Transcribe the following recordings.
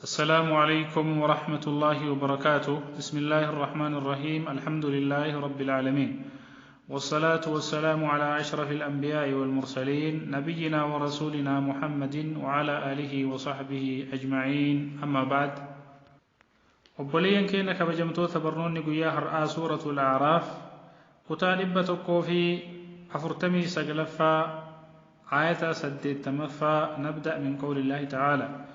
السلام عليكم ورحمة الله وبركاته. بسم الله الرحمن الرحيم. الحمد لله رب العالمين، والصلاة والسلام على أشرف الأنبياء والمرسلين، نبينا ورسولنا محمد وعلى آله وصحبه أجمعين. أما بعد، Obboleeyyan keenya kabajamtoota, barnoonni guyyaa har'aa Suuratul A'raaf kutaa 149ffaa, aayata 80ffaa. نبدأ من قول الله تعالى: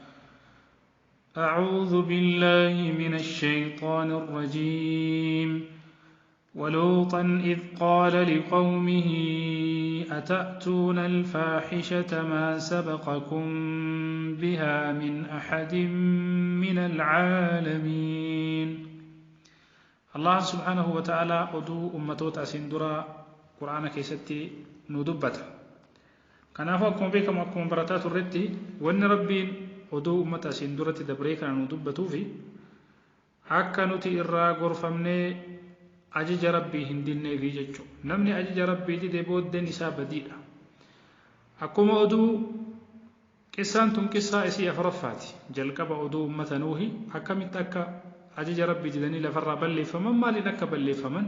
أعوذ بالله من الشيطان الرجيم. ولوطا إذ قال لقومه أتأتون الفاحشة ما سبقكم بها من أحد من العالمين. الله سبحانه وتعالى oduu ummatoota asiin dura Qur'aana keessatti nu dubbata. Kanaafuu akkuma beekamu, akkuma barataa turretti, wanni Rabbiin oduu ummata asiin duratti dabree kana nu dubbatuufi akka nuti irraa gorfamnee ajaja Rabbii hin dinneefi jechuudha. Namni ajaja Rabbii dide booddeen isaa badiidha. Akkuma oduu qissaan tun qissaa isii afuraffaati. Jalqaba oduu ummata Nuuhi, akkamitti akka ajaja Rabbii didanii lafarraa balleeffaman, maaliin akka balleeffaman,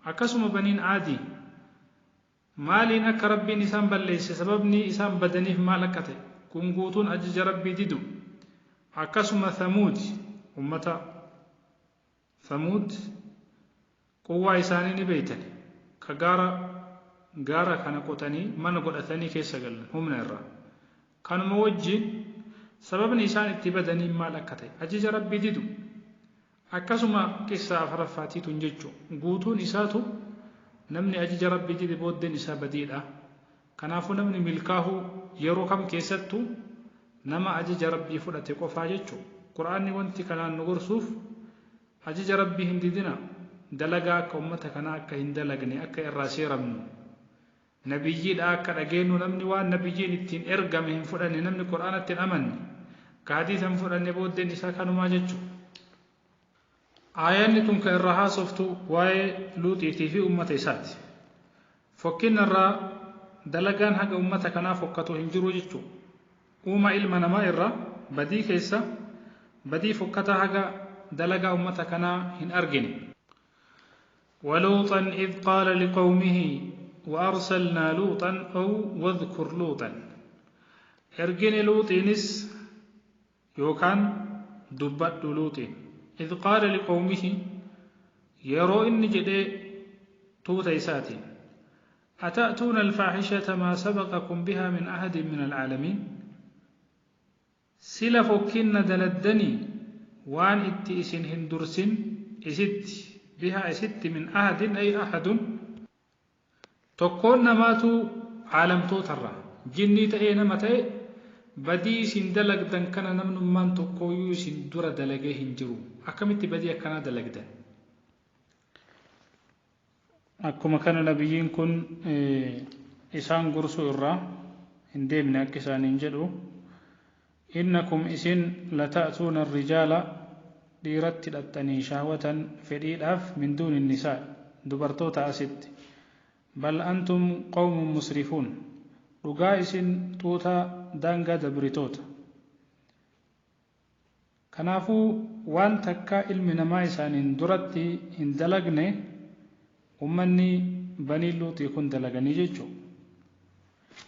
akkasuma baniin Aadii maaliin akka Rabbiin isaan balleesse, sababni isaan badaniif maal akka ta'e, kun guutuun ajaja Rabbii didu. Akkasuma Thamuud, ummata Thamuud quwwaa isaanii ni beeytan, ka gaara gaara kana qotanii mana godhatanii keessa galan humna irraa. Kanuma wajjin sababni isaan itti badanii maal akka ta'e, ajaja Rabbii didu. Akkasuma qissaa afuraffaatiitun jechuun guutuun isaatu namni ajaja Rabbii dide booddeen isaa badiidha. Kanaafuu namni milkaa'uu yeroo kam keessattuu nama ajaja Rabbii fudhate qofaa jechuudha. Qur'aanni wanti kanaan nu gorsuuf ajaja Rabbii hin didina, dalagaa akka ummata kanaa akka hin dalagne, akka irraa seeramnu, nabiyyiidha akka dhageenyu. Namni waan nabiyyiin ittiin ergame hin fudhanne, namni Qur'aanatti hin amanne, ka hadiisa hin fudhanne, booddeen isaa kanumaa jechuudha. Aayanni tun kan irraa haasoftu waa'ee Luuxiitii fi ummata isaati. Fokkinna irraa dalagaan haga ummata kanaa fokkatu hin jiru jechuudha. Uuma ilma namaa irraa badii keessa badii fokkataa haga dalagaa ummata kanaa hin argine. ولوطا إذ قال لقومه وأرسلنا لوطا أو واذكر لوطا. Ergine Luuxiinis yookaan dubbadhu Luuxiin. إذ قال لقومه, yeroo inni jedhee tuuta isaatiin: أتأتون الفاحشة ما سبقكم بها من أحد من العالمين. Sila fokkinna daladdanii waan itti isin hin dursin isitti, بها isitti, من أحد أي أحد, tokkoon namaatu caalamtootarra jinnii ta'ee nama ta'e, badii isin dalagdan kana namnummaan tokkooyyuu isin dura dalagee hin jiru. Akkamitti badii akkanaa dalagdan? Akkuma kana nabiyyiin kun isaan gorsuu irraa hin deemne. Akka isaaniin jedhu: إنكم isin لتأتون الرجال, dhiiratti dhaxxanii, شهوة, fedhiidhaaf, من دون النساء, dubartoota asitti. بل أنتم قوم مسرفون, dhugaa isin tuuta daangaa dabritoota. Kanaafuu waan takka ilmi namaa isaaniin duratti hin dalagne ummanni banii Luuxii kun dalaganii jechuudha.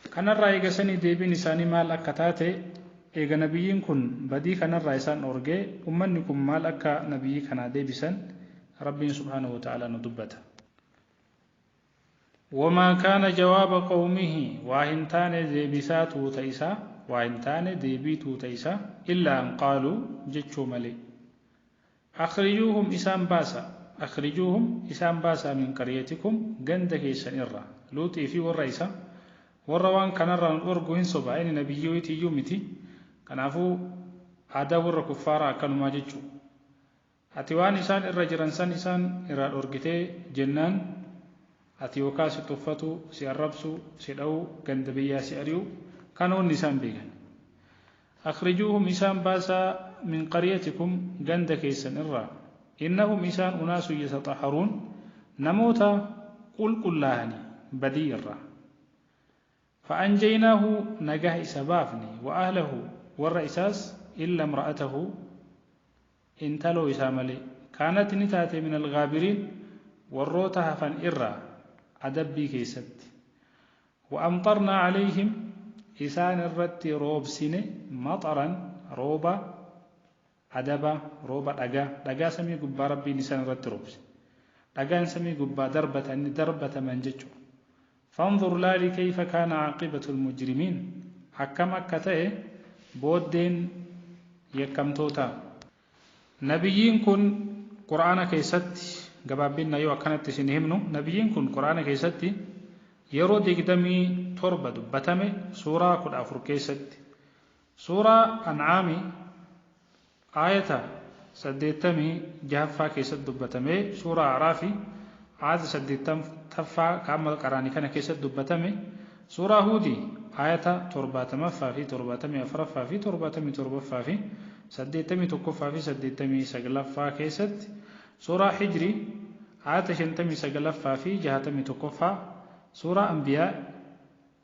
Kanarraa eegasanii deebiin isaanii maal akka taate, eega nabiyyiin kun badii kanarraa isaan orgee, ummanni kun maal akka nabiyyii kanaa deebisan Rabbiin سبحانه وتعالى nu dubbata. وما كان جواب قومه, waa hin taane deebisaa tuuta isaa, waa hin taane deebii tuuta isaa, إلا أن قالوا jechuu malee: أخرجوهم, isaan baasa, أخرجوهم, isaan baasa, من قريتكم, ganda keessan irraa. Luuxii fi warra isaa, warra waan kanarraa nu dhorgu hin soba, inni nabiyyooti iyyuu miti. Kanaafuu aadaa warra kuffaaraa akkanumaa jechuu. Ati waan isaan irra jiran san isaan irraa dhorgitee jennaan, ati yookaan si tuffatu, si arrabsu, si dha'u, ganda biyyaa si ari'u. Kana wanni isaan beekan. أخرجوهم, isaan baasaa, من قريتكم, ganda keessan irraa. إنهم isaan أناس يتطهرون, namoota qulqullaa'anii badii irraa. فأنجيناه, nagaa isa baafne, وأهله, warra isaas. Illa imra'atahu, intaloo isaa malee. Kaanat, ni taate, min algaabiriin, warroota hafan irraa adabbii keessatti. وأمطرنا عليهم, isaan irratti roobsine, مطرا, rooba adaba, rooba dhagaa, dhagaa samii gubbaa Rabbiin isaan irratti roobse. Dhagaan samii gubbaa darbatanii darbataman jechuudha. فانظر, laali, كيف كان عاقبة المجرمين, akkam akka ta'e booddeen yakkamtootaa. Nabiyyiin kun Qur'aana keessatti, gabaabbinna yoo akkanatti isin himnu, nabiyyiin kun Qur'aana keessatti yeroo 27 dubbatame, suuraa 14 keessatti. Suuraa Ancaami aayata 86ffaa keessatti dubbatame, suuraa Araafi aayata 80ffaa kaama qaraanii kana keessatti dubbatame, suuraa Huudii aayata 70ffaa fi 74ffaa fi 77ffaa fi 81ffaa fi 89ffaa keessatti, suuraa Hijrii aayata 59ffaa fi 61ffaa, suuraa Ambiyaa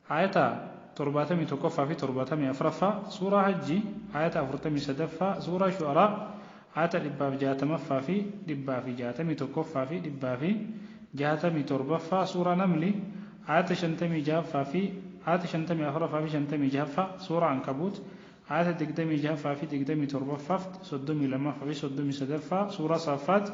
aayata 71ffaa fi 74ffaa, suuraa Hajjii aayata 43ffaa, suuraa Shu'araa aayata 160ffaa fi 161ffaa fi 167ffaa, suuraa Namli aayata 56ffaa fi aayata 54ffaa fi 56ffaa, suuraa Ankabuut aayata 26ffaa fi 27ffaa, 32ffaa fi 33ffaa, suuraa Saaffaat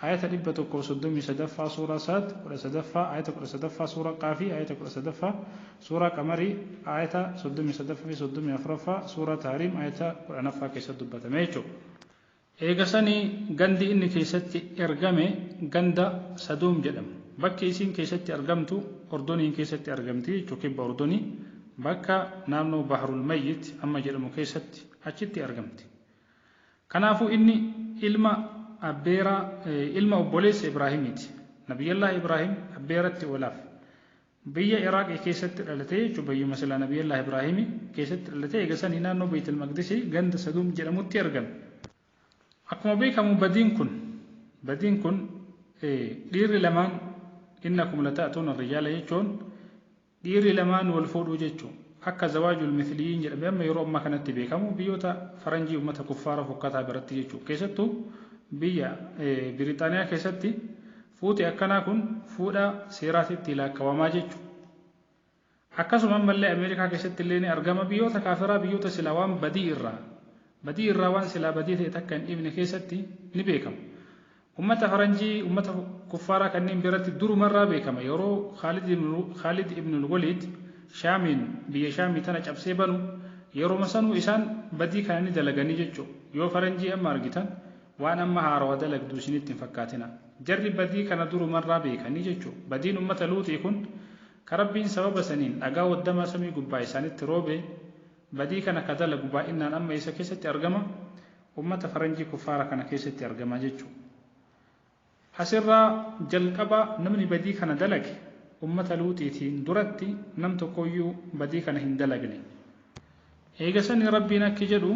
aayata 133ffaa, suuraa Saad 13ffaa, aayata 13ffaa, suuraa Qaafii aayata 13ffaa, suuraa Qamarii aayata 33ffaa fi 34ffaa, suuraa Tahriim aayata 10ffaa keessatti dubbatame jechuudha. Eegasanii gandi inni keessatti ergame ganda Saduum jedhama. Bakki isiin keessatti argamtu Ordoniin keessatti argamti jechuudha. Kibba Ordonii bakka naannoo Bahrul Mayyit amma jedhamu keessatti achitti argamti. Kanaafuu inni ilma abbeeraa, ilma obboleessa Ibraahimiiti. Nabiyyallah Ibraahim abbeeratti olaaf. Biyya Iraaqii keessatti dhalatee jechuudha. Biyyuma silaa Nabiyyallah Ibraahimi keessatti dhalatee, eegasanii naannoo Beetul Maqdisii ganda Saduum jedhamutti argame. Akkuma beekamu badiin kun dhiirri lamaan, إنكم لتأتون الرجال jechuun dhiirri lamaan wal fuudhuu jechuun akka زواج المثليين jedhamee amma yeroo ammaa kanatti beekamu biyyoota faranjii, uummata kuffaara fokkataa biratti jechuudha. Keessattuu biyya Biriitaaniyaa keessatti fuuti akkanaa kun fuudha seeraatitti lakkaa'amaa jechuudha. Akkasuma ammallee Ameerikaa keessatti illee ni argama. Biyyoota kaafiraa, biyyoota silaa waan badii irraa waan silaa badii ta'e takka hin dhiibne keessatti ni beekama. Ummata faranjii, ummata kuffaaraa kanneen biratti durumarraa beekama. Yeroo Khaalid ibn Waliid Shaamiin, biyya Shaamii tana cabsee banu, yeroo sanuu isaan badii kana ni dalaganii jechuudha. Yoo faranjii amma argitan waan amma haarawaa dalagdu isinitti hin fakkaatina. Jarri badii kana durumarraa beekanii jechuudha. Badiin ummata Luuxii kun ka Rabbiin sababa saniin dhagaa waddamaa samii gubbaa isaanitti roobe, badii kana ka dalagu baay'inaan amma isa keessatti argama? Ummata faranjii kuffaara kana keessatti argama jechuudha. Asirraa jalqaba namni badii kana dalage ummata Luuxiitiin duratti nam tokkoyyuu badii kana hin dalagne. Eegasanii Rabbiin akki jedhu: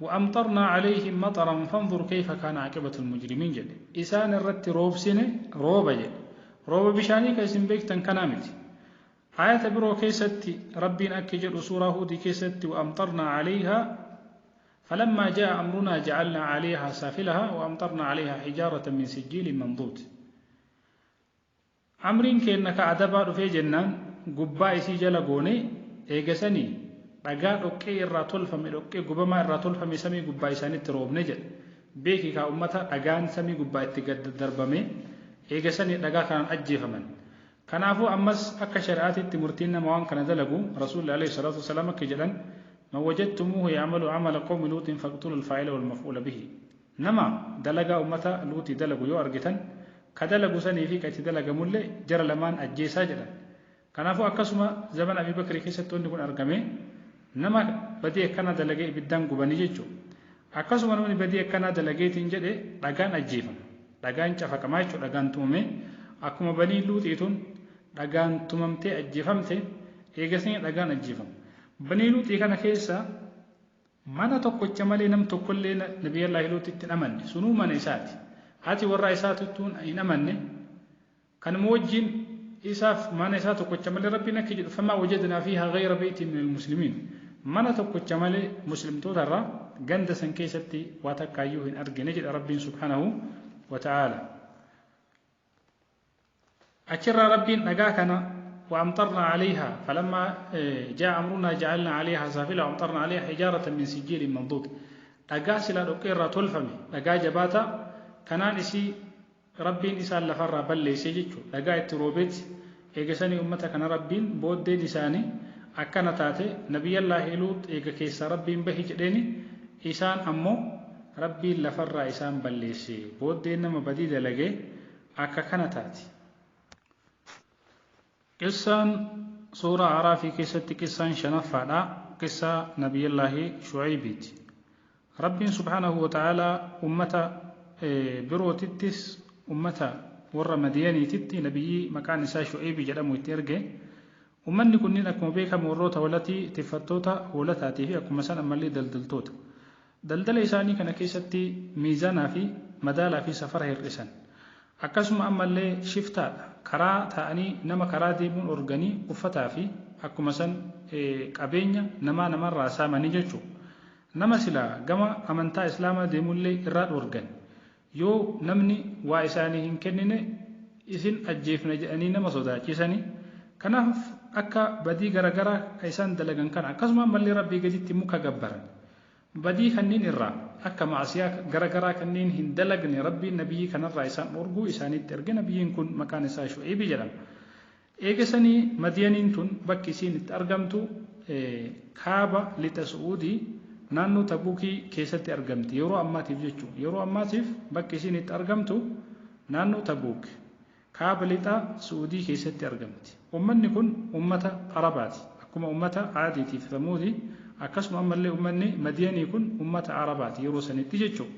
وأمطرنا عليهم مطرا فانظر كيف كان عاقبة المجرمين jedhe. Isaan irratti roobsine rooba jedhe. Rooba bishaanii ka isin beektan kanaa miti. Aayata biroo keessatti Rabbiin akki jedhu, suuraa Huudii keessatti: وأمطرنا عليها فلما جاء أمرنا جعلنا عاليها سافلها وأمطرنا عليها حجارة من سجيل منضود. Amriin keenna ka adabaa dhufee jennaan gubbaa isii jala goone, eegasanii dhagaa dhoqqee irraa tolfame, dhoqqee gubamaa irraa tolfame samii gubbaa isaanitti roobne jedhe. Beeki kaa, ummata dhagaan samii gubbaa itti gad darbame, eegasanii dhagaa kanaan ajjeefaman. Kanaafuu ammas akka shari'aatitti murtiin nama waan kana dalagu, Rasuulli عليه الصلاة والسلام akka jedhan: من وجدتموه يعمل عمل قوم لوط فاقتلوا الفاعل والمفعول به. Nama dalagaa ummata Luuxii dalagu yoo argitan, ka dalagu sanii fi ka itti dalagamullee jara lamaan ajjeesaa jedhan. Kanaafuu akkasuma zaman Abii Bakrii keessatti wanni kun argame, nama badii akkanaa dalagee ibiddaan gubanii jechuudha. Akkasuma namni badii akkanaa dalageetiin jedhe dhagaan ajjeefama. Dhagaan cafaqamaa jechuudha, dhagaan tumamee akkuma banii Luuxiituun dhagaan tumamtee ajjeefamte, eegasanii dhagaan ajjeefama. Banii Luuxii kana keessa mana tokkocha malee nam tokkollee Nabiyyallaahi Luuxitti hin amanne, sunuu mana isaati. Haati warraa isaatuttuu hin amanne. Kanuma wajjin isaaf mana isaa tokkocha malee Rabbiin akka jedhu: فما وجدنا فيها غير بيت من المسلمين. Mana tokkocha malee muslimtoota irraa ganda san keessatti waa takkaayyuu hin argine jedha Rabbiin subhaanahu wa ta'aala. Achirraa Rabbiin dhagaa kana وأمطرنا عليها فلما جاء أمرنا جعلنا عليها سافلة وأمطرنا عليها حجارة من سجيل منضود. Dhagaa silaa dhoqqee irraa tolfame, dhagaa jabaata kanaan isii Rabbiin isaan lafarraa balleessee jechuudha. Dhagaa itti roobeeti eegasanii ummata kana Rabbiin booddeen isaanii akkana taate. Nabiyyallaahi Luut eega keessaa Rabbiin bahi jedheeni, isaan ammoo Rabbiin lafarraa isaan balleesse. Booddeen nama badii dalagee akka kana taati. Qissaan suuraa Araafii keessatti qissaan shanaffaadha. Qissaa Nabiyyallaahi Shucaybiiti. Rabbiin subhaanahu wa ta'aalaa ummata birootittis, ummata warra Madiyaniititti nabiyyii maqaan isaa Shu'aybi jedhamu itti erge. Ummanni kunniin akkuma beekamu warroota hoolatii, tiffattoota hoolataatii fi akkuma san ammallee daldaltoota. Daldala isaanii kana keessatti miizaanaa fi madaalaa fi safara hir'isan. Akkasuma ammallee shiftaadha. Karaa taa'anii nama karaa deemuun organii uffataa fi akkuma san qabeenya namaa namarraa saamanii jechuudha. Nama silaa gama amantaa Islaamaa deemullee irraa dhorgan. Yoo namni waa isaanii hin kennine isin ajjeefna jedhanii nama sodaachisanii. Kanaaf akka badii garaagaraa ka isaan dalagan kana, akkasuma ammallee Rabbii gaditti muka gabbaran. Badii kanneen irraa, akka maasiyaa garaagaraa kanneen hin dalagne Rabbiin nabiyyii kanarraa isaan dhorguu isaaniitti erge. Nabiyyiin kun maqaan isaa Shu'aybi jedhama. Eegasanii Madiyaniin tun bakki isiin itti argamtu kaaba lixa Su'uudii, naannoo Tabuukii keessatti argamti yeroo ammaatiif jechuudha. Yeroo ammaatiif bakki isiin itti argamtu naannoo Tabuuk, kaaba lixa Su'uudii keessatti argamti. Ummanni kun ummata Arabaati. Akkuma ummata Aadiitiif Samuudii, akkasuma ammallee ummanni Madiyanii kun ummata Arabaati yeroo sanitti jechuudha.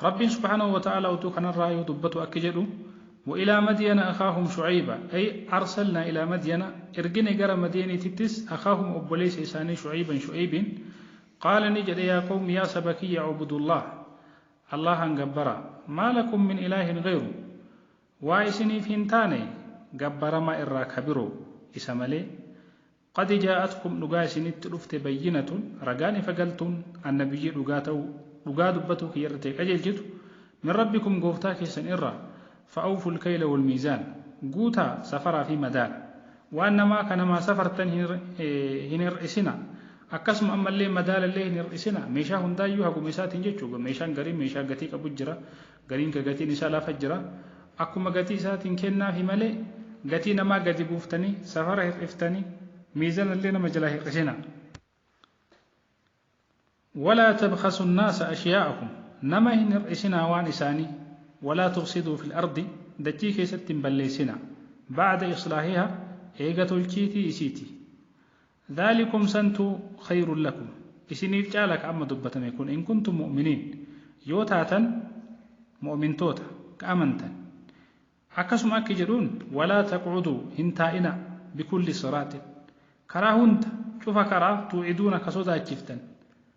Rabbiin subhaanahu wa ta'ala utuu kanarraa yoo dubbatu akka jedhu: وإلى مدين أخاهم شعيبا، أي أرسلنا إلى مدين، إرجن جرى مدينة تتس، أخاهم أبوليس إساني، شعيبا شعيب. قال نجد: يا قوم، يا سبكي، اعبدوا الله، الله جبرا، ما لكم من إله غيره، وإسني فينتاني جبر ما إرى كبروا إسمالي. قد جاءتكم نقاسن رفت بينة، رجاني فقلتم النبي رجاتو رجا دبتو كيرتي أجل من ربكم، قوفتا كيسن إرى. فأوفوا الكيل والميزان، قوتا سفر في مدال وأنما كان ما سفرتن هنر إسنا، akkasuma ammallee madaalallee hin hir'isina. Meeshaa hundaayyuu haguma isaatiin jechuudha. Meeshaan gariin meeshaa gatii qabu jira, gariin ka gatiin isaa lafa jira. Akkuma gatii isaatiin kennaafi malee gatii namaa gadi buuftanii safara hir'iftanii miizanallee nama jalaa hir'isina. ولا تبخسوا الناس أشياءهم، نما hin hir'isinaa waan isaanii. ولا تفسدوا في الأرض، dachii keessatti hin balleessina، بعد إصلاحها، eega tolchiitii isiiti. ذلكم سنت خير لكم، isiniif caala ka amma dubbatame kun، إن كنتم مؤمنين، yoo taatan mu'mintoota ka amantan. Akkasuma akki jedhuun: ولا تقعدوا، hin taa'ina، بكل صراط، karaa hunda cufa karaa، توعدون، ka sodaachiftan,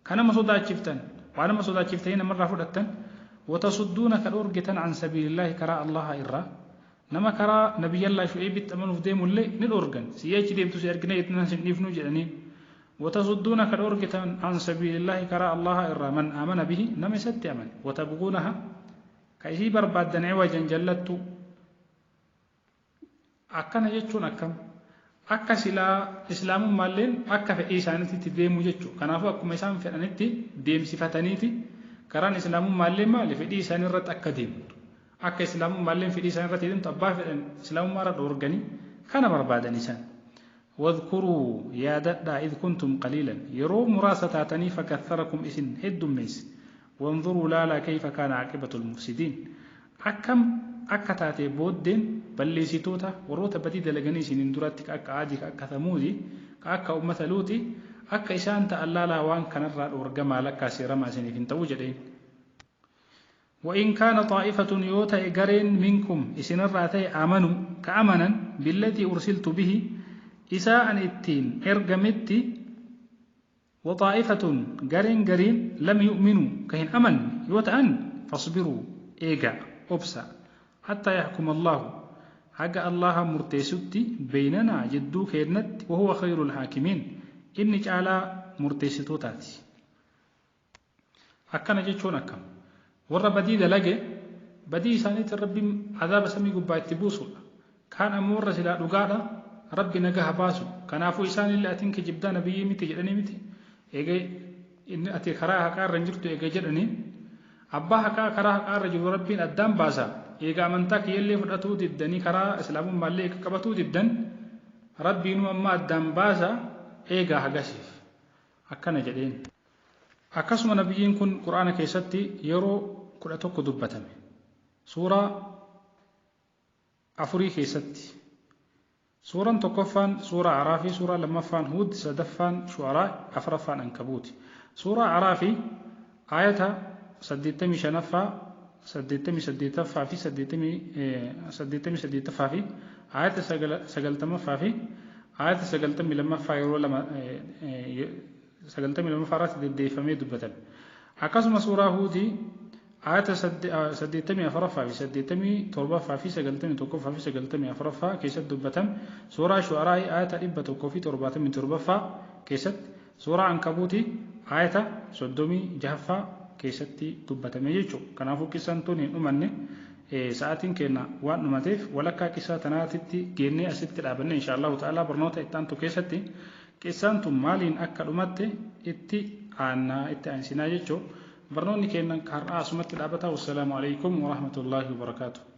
ka nama sodaachiftan, waa nama sodaachiftanii namarraa fudhattan، وتصدون، ka dhorgitan، عن سبيل الله، karaa Allaha irraa. Nama karaa Nabiyyallaa Shu'aybitti amanuuf deemullee ni dhorgan. Si'achi deemtu si argina jettan sin dhiifnu jedhanii. وتصدون، ka dhorgitan، عن سبيل الله، karaa Allaha irraa، من آمن به، nama isatti amane، وتبغونها، ka isii barbaaddan، عوجا، jallattu. Akkana jechuun akkam akka silaa Islaamummaalleen akka fedhii isaaniitti deemu jechuudha. Kanaafuu akkuma isaan fedhanitti deemsifataniiti karaan Islaamummaallee maali fedhii isaanii irratti akka deemtu, akka Islaamummaalleen fedhii isaanii irratti deemtu abbaa fedhan Islaamummaa irra dhoorganii kana barbaadan isaan. واذكروا، yaadadhaa، إذ كنتم قليلا، yeroo muraasa taatanii، فكثركم، isin heddummeesse. وانظروا، laalaa، كيف كان عاقبة المفسدين، akkam akka taate booddeen balleessitoota, warroota badii dalaganii isiniin duratti, ka akka Aadii, ka akka Samuudi, ka akka ummata Luuti, akka isaan ta'an laalaa. Waan kanarraa dhoorgamaa, lakkaa seeramaa isiniif hin ta'u jedheen. وإن كان طائفة، yoo ta'e gareen، منكم، isinirraa ta'e، آمنوا، ka amanan، بالذي أرسلت به، isaa an ittiin ergametti، وطائفة، gareen gariin، لم يؤمنوا، ka hin amanne yoo ta'an، فاصبروا، eegaa, obsa، حتى يحكم الله، haga Allaha murteessutti، بيننا، jidduu keennatti، وهو خير الحاكمين. Inni caalaa murteessitootaati. Akkana jechuun akkam? Warra badii dalage badii isaaniitiin Rabbiin azaaba samii gubbaa itti buusuudha. Kaan ammoo warra silaa dhugaadha Rabbi nagaha baasu. Kanaafuu isaanillee atiin kijibdaa nabiyyii miti jedhanii miti. Eega inni ati karaa haqaa irra hin jirtu eega jedhanii abbaa haqaa karaa haqaa irra jiru Rabbiin addaan baasa. Eega amantaa kiyyallee fudhatuu diddanii karaa islaamummaallee eega qabatuu diddan Rabbiinuu amma addaan baasa eegaa hagasiif. Akkana jedheen. Akkasuma nabiyyiin kun Qur'aana keessatti yeroo 11 dubbatame. Suuraa afurii keessatti. Suuraan tokkoffaan suuraa Araafi, suuraa lammaffaan Huud, sadaffaan Shu'araa, afraffaan Ankabuuti. Suuraa Araafi aayata 85ffaa, 88ffaa fi 88ffaa fi aayata 90ffaa fi aayata 92ffaa yeroo lama 92ffaa irratti deddeebifamee dubbatame. Akkasuma suuraa Huudii aayata 84ffaa fi 87ffaa fi 91ffaa fi 94ffaa keessatti dubbatame. Suuraa Shu'araa'i aayata 177ffaa keessatti, suuraa Ankabuutii aayata 36ffaa keessatti dubbatame jechuudha. Kanaafuu qissaan tun hin dhumanne, sa'aatiin keenya waan dhumateef walakkaa qissaa tanaatitti geennee asitti dhaabanne. Insha Allahu ta'ala barnoota itti aantu keessatti qissaan tun maaliin akka dhumatte itti aannaa itti aansinaa jechuudha. Barnoonni keenya har'aa asumatti dhaabata. Wassalaamu alaikum warahmatullaahi wabarakaatuh.